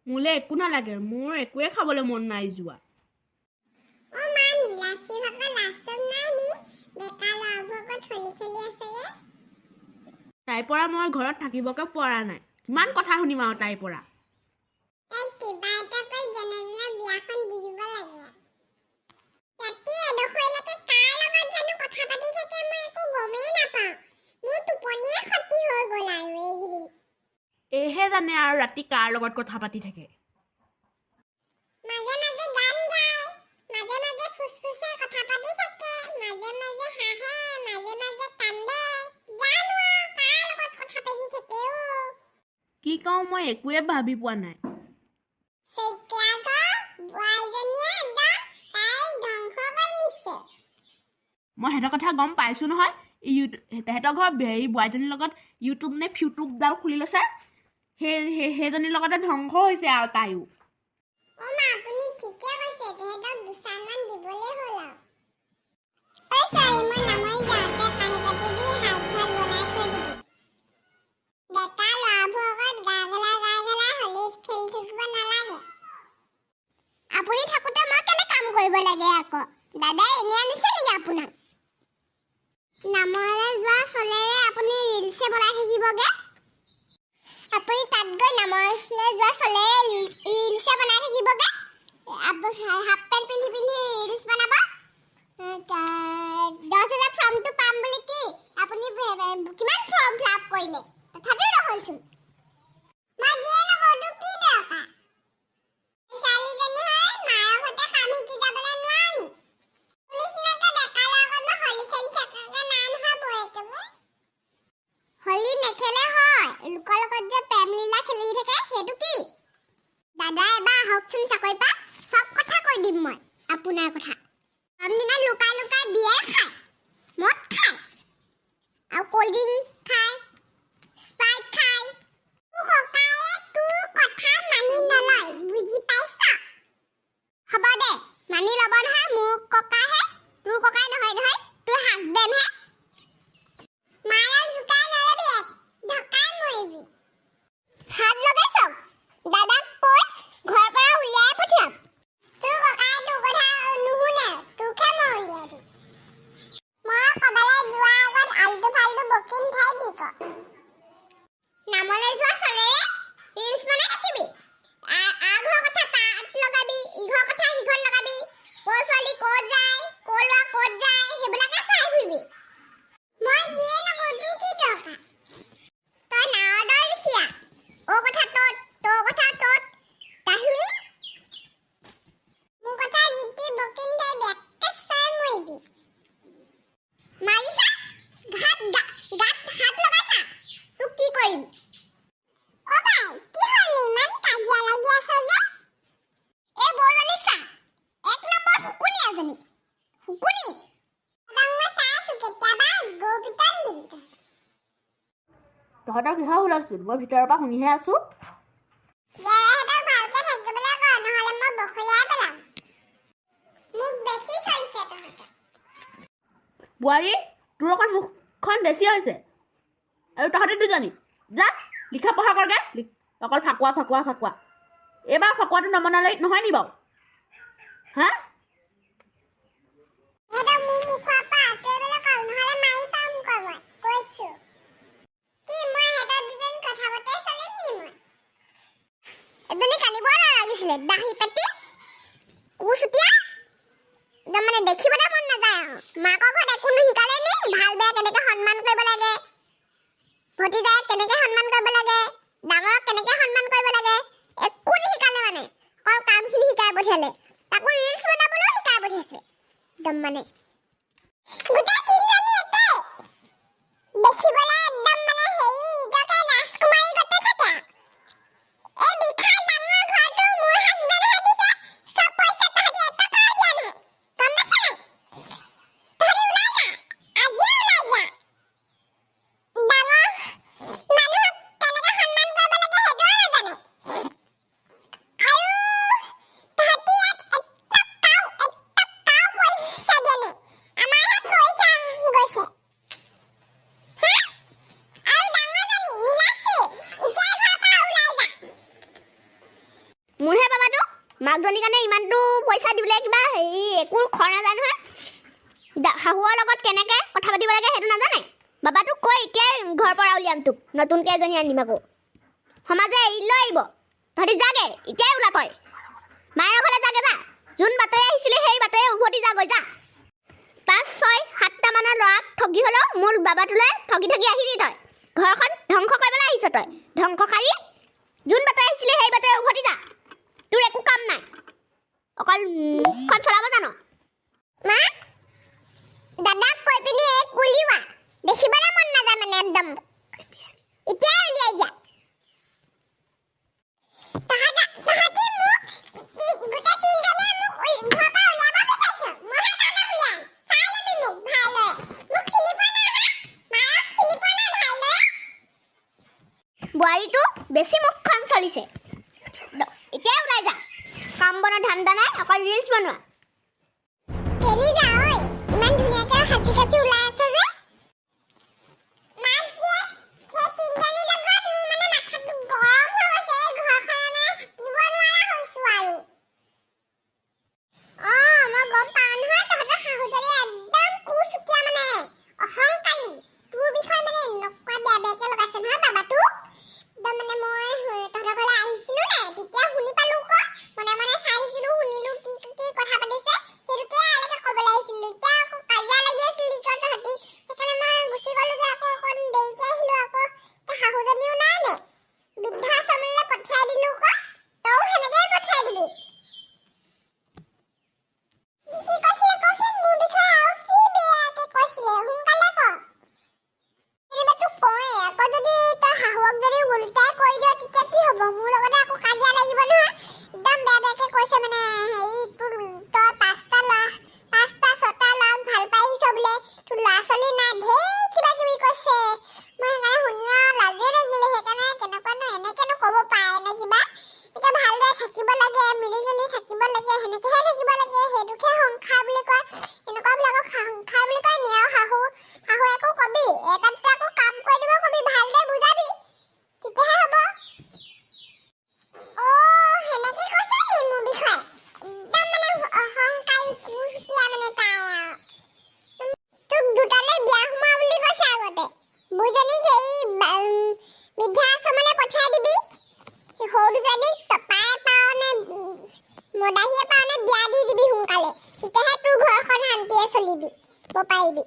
মোলৈ একো নালাগে, মোৰ একোৱে খাবলৈ মন নাই যোৱা। অ মা, নীলাচি ভাগৰ লাজ চৰম নাই নি? ডেকা ল'ৰাবোৰৰ আগত হোলী খেলি আছেগে। তাইৰ পৰা মই ঘৰত থাকিবকে পৰা নাই। কিমান কথা শুনিম আৰু তাইৰ পৰা? তাইক কিবা এটা কৰি যেনে তেনে বিয়াখন দি দিব লাগে। ৰাতি এডোখৰলৈকে কাৰ লগত জানো কথা পাতি থাকে, মই একো গমেই নাপাওঁ। মোৰ টোপনিয়ে ক্ষতি হৈ গ'ল আৰু এইকেইদিন। এইহে জানে আৰু ৰাতি কাৰ লগত কথা পাতি থাকে। মাজে মাজে গান গায়, মাজে মাজে ফুচফুচাই কথা পাতি থাকে, মাজে মাজে হাঁহে, মাজে মাজে কান্দে। জানো আৰু কাৰ লগত কথা পাতি থাকে অ'। কি কওঁ, মই একোৱে ভাবি পোৱা নাই। শইকীয়া ঘৰ বোৱাৰীজনীয়ে একদম তাইক ধ্বংস কৰি নিছে। মই সিহঁতৰ কথা গম পাইছোঁ নহয়। এই ইউটিউব, তেহেঁতৰ ঘৰ হেৰি বোৱাৰীজনীৰ লগত ইউটিউব নে ফিউটিউবডাল খুলি লৈছে। সেইজনীৰ লগতে ধ্বংস হৈছে আৰু তাইও। অ' মা, আপুনি ঠিকে কৈছে। তেহেঁতক দুচাৰমান দিবলৈ হ'ল আৰু। ঐ ছোৱালী, মই নামলৈ যাওঁতে কাঁহী বাতি ধুই সাজ ভাত বনাই থৈ দিবি। ডেকা ল'ৰাবোৰৰ আগত গা গেলা গা গেলা হোলী খেলি থাকিব নালাগে। আপুনি থাকোঁতে মই কেলে কাম কৰিব লাগে আকৌ? দাদাই এনেই আনিছে নেকি আপোনাক? নামলৈ যোৱা চলেৰে আপুনি ৰিলচে বনাই থাকিবগে। আপুনি তাত গৈ নামলৈ যোৱা চলেৰে ৰিলচে বনাই থাকিবগে। হাফ পেণ্ট পিন্ধি পিন্ধি ৰিলচ বনাব। 10,000 ফৰ্মটো পাম বুলি কি আপুনি কিমান ফৰ্ম ফিল আপ কৰিলে, তথাপিও নহ'লচোন। মই যিয়ে নকৰোঁ, তোৰ কি দৰকাৰ? ছোৱালীজনী হৈ মাৰৰ ঘৰতে কাম শিকি যাবলৈ নোৱাৰ নি? তোৰ নিচিনাকে ডেকা ল'ৰাৰ আগত মই হোলী খেলি থকাকে নাই নহয় বৌৱেকে মোৰ। হোলী নেখেলে হয়, লোকৰ লগত যে প্ৰেম লীলা খেলি থাকে সেইটো কি? দাদা এবাৰ আহকচোন চাকৰিৰ পৰা, চব কথা কৈ দিম মই আপোনাৰ কথা। গৰম দিনত লুকাই লুকাই বিয়েৰ খায়, মদ খায় আৰু ক'ল্ড ড্ৰিংক খায়, স্প্ৰাইট খায়। তোৰ ককায়ে তোৰ কথা মানি নলয়, বুজি পাইছ? হ'ব দে, মানি ল'ব নহয়। মোৰ ককাহে, তোৰ ককাই নহয় নহয়, তোৰ হাজবেণ্ডহে। মাৰক জোকাই নলবি, ঢকাই মৰিবি। হাত লগাইছ, দাদাক কৈ ঘৰৰ পৰা উলিয়াই পঠিয়াম। তোৰ ককাই তোৰ কথা নুশুনে, তোকহে মই উলিয়াই দিম। মই ক'বালৈ যোৱাৰ আগত আলটু ফাল্টু বকি নাথাকিবি ক। নামলৈ যোৱা চলেৰে ৰিলচ বনাই থাকিবি। আ ঘৰৰ কথা তাত লগাবি, ইঘৰ কথা সিঘৰত লগাবি। কৰ ছোৱালী ক'ত যায়, কৰ ল'ৰা ক'ত যায়, সেইবিলাকে চাই ফুৰিবি। মই যিয়ে নকৰোঁ, তোৰ কি দৰকাৰ? তই নাৰদৰ লিখিয়া, অ কথা ত'ত, তোৰ কথা ত'ত, কাহিনী। মোৰ কথা যিটি বকি নাথাকিবি, একে চৰ মৰিবি। মাৰিছা ঘাত, গাত হাত লগাইছা, তোক কি কৰিম? অ ভাই, কি হ'ল? ইমান কাজিয়া লাগি আছ যে? এই বৌজনীক চা, এক নম্বৰ শুকুনি এজনী শুকুনি। তহঁতক মই চাই আছো, কেতিয়াবা গৰু পিটন দিম তহঁতক। তহঁতৰ কিহৰ হুলস্থুল? মই ভিতৰৰ পৰা শুনিহে আছোঁ। জীয়াইহঁতক ভালকে থাকিবলৈ ক, নহ'লে মই বখলিয়াই পেলাম। মোক বেছি চলিছে তহঁতৰ। বোৱাৰী, তোৰ অকণ মুখখন বেছি হৈছে। আৰু তহঁতে দুজনী যা, লিখা পঢ়া কৰগে। অকল ফাকুৱা ফাকুৱা ফাকুৱা। এইবাৰ ফাকুৱাটো নমনালে নহয় নি বাৰু, হা? সিহঁতক মোৰ মুখৰ পৰা আঁতৰিবলৈ কওঁ, নহ'লে মাৰি পাম ক। মই কৈছো কি, মই সিহঁতৰ দুজনী কথা মতে চলিম নি মই? এজনী কান্দিব নালাগিছিলে, দাহি পেটি কুচুটীয়া, একদম মানে দেখিবলৈ মন নাযায় আৰু। মাকৰ ঘৰত একো নিশিকালে নি? ভাল বেয়া কেনেকে সন্মান কৰিব লাগে, ভতিজাক কেনেকে সন্মান কৰিব লাগে, ডাঙৰক কেনেকে সন্মান কৰিব লাগে, একো নিশিকালে। মানে অকল কামখিনি শিকাই পঠিয়ালে, তাকো ৰিলচ বনাবলৈও শিকাই পঠিয়াইছে। একদম মানে গোটেই তিনিজনী একেই দেখিবলৈ, একদম মানে হেৰি নিজকে ৰাজকুমাৰী গতে থাকে আৰু। এই বিশাল ডাঙৰ ঘৰটো মোৰ হাজবেণ্ডহে দিছে। চব পইচা তহঁতি এটকাও দিয়া নাই, গম পাইছ নাই? তহঁতি ওলাই যা, আজিয়ে ওলাই যা। ডাঙৰ মানুহক কেনেকে সন্মান কৰিব লাগে সেইটোও নাজানে। আৰু তহঁতি ইয়াত এটকাও এটকাও পইচা দিয়া নাই, আমাৰহে পইচা গৈছে। হা? মাকজনীৰ কাৰণে ইমানটো পইচা দিবলৈ কিবা হেৰি একো খৰ নাযায় নহয়। শাহুৱৰ লগত কেনেকৈ কথা পাতিব লাগে সেইটো নাজানে। বাবাটোক কৈ এতিয়াই ঘৰৰ পৰা উলিয়াম তোক, নতুনকৈ এজনী আনিম। আকৌ সমাজে এৰি লৈ আহিব। তহঁতি যাগে, এতিয়াই ওলা তই, মায়েৰ ঘৰলৈ যাগে যা। যোন বাটেৰে আহিছিলি সেই বাটেৰে উভতি যাগৈ যা। পাঁচ ছয় সাতটামানৰ ল'ৰাক ঠগি হ'লেও মোৰ বাবাটোলৈ ঠগি ঠগি আহিলি তই, ঘৰখন ধ্বংস কৰিবলৈ আহিছ তই ধ্বংসকাৰী। যোন বাটেৰে আহিছিলি সেই বাটেৰে উভতি যা। তোৰ একো কাম নাই, অকল মুখখন চলাব জান। মা, দাদাক কৈ পিনি এইক উলিওৱা, দেখিবলৈ মন নাযায় মানে একদম। এতিয়াই উলিয়াই দিয়া। তহঁতি মোক গোটেই তিনজনীয়ে মোক ঘৰৰ পৰা উলিয়াব বিচাৰিছ। মইহে তহঁতক উলিয়াম, চাই ল'বি মোক ভালদৰে। মোক চিনি পোৱা নাই হা? মাৰক চিনি পোৱা নাই ভালদৰে। বোৱাৰীটো বেছি মুখখন চলিছে। এতিয়াই ওলাই যা। কাম বনৰ ধান্দা নাই, অকল ৰিলচ বনোৱা। কেনি যা ঐ? ইমান ধুনীয়াকে সাজি কাচি ওলাই আছ যে? মাক জীয়েক সেই তিনজনীৰ লগত মোৰ মানে মাথাটো গৰম হৈ গৈছে। এই ঘৰখনত মানে থাকিব নোৱাৰা হৈছো আৰু। অ মই গম পাওঁ নহয়, তহঁতৰ শাহুজনী একদম কুচুকীয়া, মানে অহংকাৰী। তোৰ বিষয়ে মানে এনেকুৱা বেয়া বেয়াকে লগাইছে নহয় বাবাটোক একদম। মানে মই তহঁতৰ ঘৰলৈ আহিছিলো নাই, তেতিয়া শুনি পালো আকৌ। মনে মনে চাই থাকিলো, শুনিলো কি কি কথা পাতিছে। সেইটোকে আলৈকে ক'বলৈ আহিছিলো। এতিয়া আকৌ কাজিয়া লাগি আছিল কি তহঁতি, সেইকাৰণে মই গুচি গ'লোগে। আকৌ অকণ দেৰিকে আহিলো। আকৌ এতিয়া শাহুজনীও নাই নে, বৃদ্ধাশ্ৰমলৈ পঠিয়াই দিলো আকৌ। তয়ো সেনেকেই পঠিয়াই দিবি। কি কি কৈছিলে কচোন মোৰ বিষয়ে? আৰু কি বেয়াকে কৈছিলে, সোনকালে ক। যেনিবা তোক কওঁৱে, আকৌ যদি তই শাহুৱক যদি ওলোটাই কৈ দিয় তেতিয়া কি হ'ব? মোৰ লগতে আকৌ কাজিয়া লাগিব নহয়। একদম বেয়া বেয়াকে কৈছে মানে হেৰি, তোৰ তই পাঁচটা ল'ৰা, পাঁচটা ছটা ল'ৰাক ভাল পাই আহিছ বোলে, তোৰ ল'ৰা ছোৱালী নাই, ঢেৰ কিবা কিবি কৈছে। মই সেইকাৰণে শুনি আৰু লাজে লাগিলে। সেইকাৰণে কেনেকুৱানো এনেকেনো ক'ব পাৰে নে কিবা? এতিয়া ভালদৰে থাকিব লাগে, মিলি জুলি থাকিব লাগে, সেনেকেহে থাকিব লাগে। সেইটোকহে সংসাৰ বুলি কয়। এনেকুৱাবিলাকক সংসাৰ বুলি কয় নি? আৰু শাহুৱেকো কবি, এটা দুটাকো কাম কৰি দিব কবি, ভালদৰে বুজাবি, তেতিয়াহে হ'ব। অ সেনেকে কৈছে নি মোৰ বিষয়ে? একদম মানে অহংকাৰী কুচুকীয়া মানে তাই আৰু। তোক দুটালে বিয়া সোমোৱা বুলি কৈছে আগতে। বুঢ়ীজনীক হেৰি বৃদ্ধাশ্ৰমলৈ পঠিয়াই দিবি, সৰু দুজনীক টপাই পাৱ নে মদাহীয়ে পাৱ নে বিয়া দি দিবি সোনকালে, তেতিয়াহে তোৰ ঘৰখন শান্তিয়ে চলিবি পাৰিবি।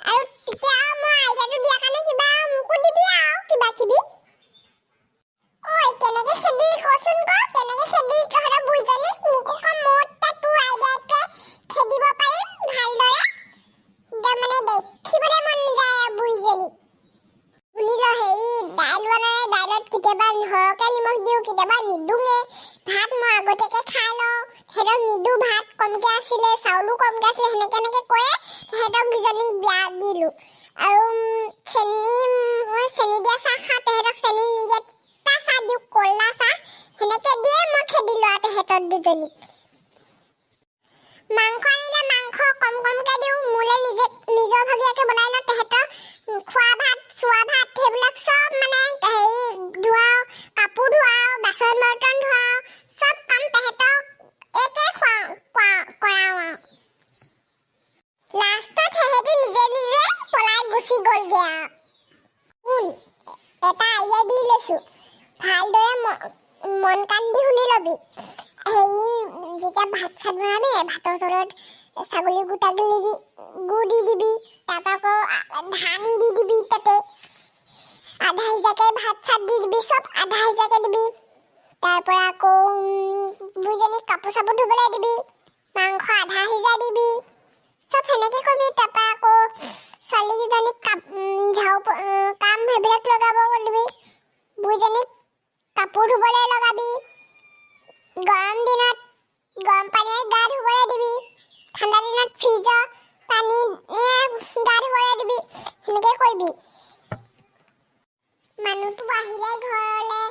আৰু তেতিয়া মই আইডিয়াটো দিয়াৰ কাৰণে কিবা মোকো দিবি আৰু কিবা কিবি। ঐ, কেনেকে খেদিলি কচোন ক, কেনেকে খেদিলি তহঁতৰ বুঢ়ীজনীক? মোকো ক, মই তাত তোৰ আইডিয়াটোৱে খেদিব পাৰিম ভালদৰে। একদম মানে দেখিবলৈ মন নাযায় আৰু বুঢ়ীজনীক। শুনি ল, হেৰি দাইল বনালে দাইলত কেতিয়াবা সৰহকে নিমখ দিওঁ, কেতিয়াবা নিদোঙে। ভাত মই আগতীয়াকে খাই লওঁ, সিহঁতক নিদো। ভাত কমকে আছিলে, চাউলো কমকে আছিলে, সেনেকে এনেকে কৈয়ে সিহঁতক দুজনীক বিয়া দিলোঁ। আৰু চেনি, মই চেনি দিয়া চাহ খাওঁ, তেহেঁতক চেনি নিদিয়া তিতা চাহ দিওঁ, ক'লা চাহ। সেনেকে দিয়ে মই খেদিলোঁ আৰু তেহেঁতক দুজনীক। মাংস আনিলে মাংস কম কমকে দিওঁ, মোলে নিজে নিজৰ ভগীয়াকে বনাই লওঁ। তেহেঁতৰ খোৱা ভাত, চোৱা ভাত, সেইবিলাক চব মানে হেৰি ধোৱাওঁ, কাপোৰ ধোৱাওঁ, বাচন বৰ্তন ধোৱাওঁ, চব কাম তেহেঁতক একে খুৱাওঁ কৰাওঁ আৰু লাষ্টত সিহঁতি নিজে নিজে পলাই গুচি গ'লগে। আৰু শুন, এটা আইডিয়া দি লৈছো, ভালদৰে মন কাণ দি শুনি ল'বি। হেৰি, যেতিয়া ভাত চাত বনাবি, ভাতৰ তলত ছাগলী গোটা গিলি দি গু দি দিবি। তাৰপৰা আকৌ ধান দি দিবি তাতে আধা সিজাকে। ভাত চাত দি দিবি, চব আধা সিজাকে দিবি। তাৰপৰা আকৌ বুঢ়ীজনীক কাপোৰ চাপোৰ ধুবলৈ দিবি, মাংস আধা সিজা দিবি, চব সেনেকে কৰিবি। তাৰপৰা আকৌ ছোৱালীকেইজনীক ঝাৰু কাম সেইবিলাক লগাব দিবি, বুঢ়ীজনীক কাপোৰ ধুবলৈ লগাবি। গৰম দিনত গৰম পানীৰে গা ধুবলৈ দিবি, ঠাণ্ডা দিনত ফ্ৰিজৰ পানী গা ধুবলৈ দিবি, সেনেকে কৰিবি। মানুহটো আহিলে ঘৰলে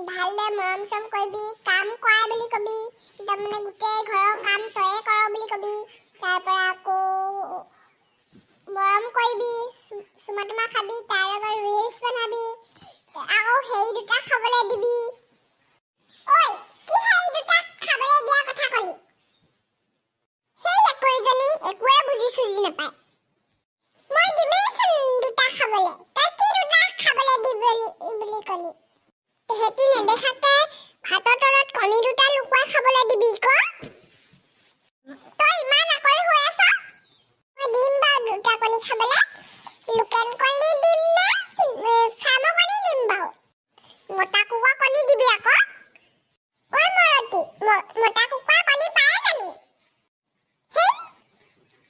ভালদৰে মৰম চৰম কৰিবি, কাম কৰাই বুলি কবি, একদম মানে গোটেই ঘৰৰ কাম তয়ে কৰ বুলি কবি। তাৰপৰা আকৌ মৰম কৰিবি, চুমা তুমা খাবি, তাৰ লগত ৰিলচ বনাবি, আকৌ হেৰি দুটা খাবলৈ দিবি। ঐ, কি হেৰি দুটা? বুলি কলি। তেহেঁতি নেদেখাকে ভাতৰ তলত কণী দুটা লুকুৱাই খাবলৈ দিবি ক। তই ইমান আকৰি হৈ আছ। মই দিম বাৰু দুটা কণী খাবলৈ। লোকেল কণী দিম নে ফাৰ্মৰ কণী দিম বাৰু? মতা কুকুৰা কণী দিবি আকৌ। ঐ মৰতী, মতা কুকুৰা কণী পায় জানো? হেই,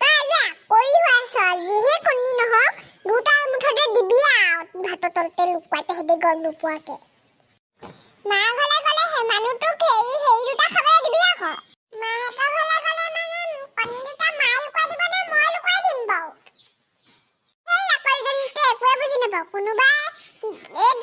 তই আজি আকৰি হৈ আছ। যিহে কণী নহওক, দুটা মুঠতে দিবি আৰু ভাতৰ তলতে লুকুৱাই, তেহেঁতি গম নোপোৱাকে। মা ঘৰলে গ'লে সেই মানুহটোক হেৰি হেৰি দুটা খাবলৈ দিবি আকৌ। মাহঁতৰ ঘৰলে গ'লে মানে কণী দুটা মায়ে লুকুৱাই দিব নে মই লুকুৱাই দিম বাৰু? সেই আকৰিজনীতো একোৱে বুজি নাপাওঁ। কোনোবাই এই